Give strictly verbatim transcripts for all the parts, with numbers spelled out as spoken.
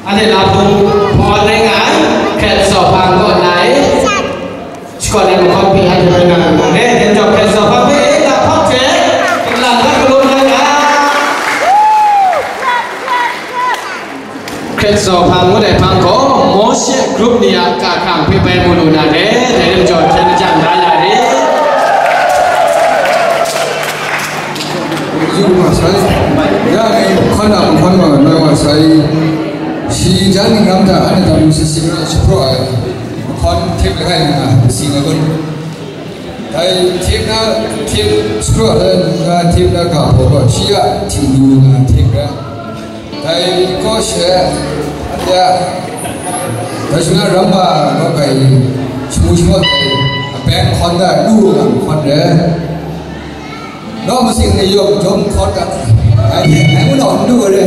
Anhte la hpung hpawn rai nga ai, hkret tsawhpang kaw na e, shakawn ai mahkawn hpe anhte rai nga ai, dai majaw hkret tsawhpang hpe e, la hpawt hte, lam hta galum na nga. Hkret tsawhpang ngut ai hpang gaw, Mawshe grup ni a kahkrang hpe bai mu lu na re, dai majaw hkyen lajang da ya re. Yu ma sai. Ya ngai hkawn a mahkawn ma ngai wa sai. Shi jan ning ram hta anhte dam sisi ra shapraw ai. Mahkawn htip langai nna sing ai kun. Dai htip na, htip shapraw ai nna htip na ga hpaw gaw shi a htingnu nna htip ra. Dai kaw she, anhte a, dai shana ram ma gaw kai, shamu shamu dai, a beng hkawn da, lu nga hkawn re. Nawng masing ni yawng jawm hkawt ga, ngai hte ngai mu nawng n du ai re.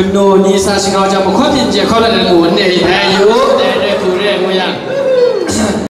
Kanu ni sa shingau jang, mahkawn byin je hkau la ai lamu nne e ai yu.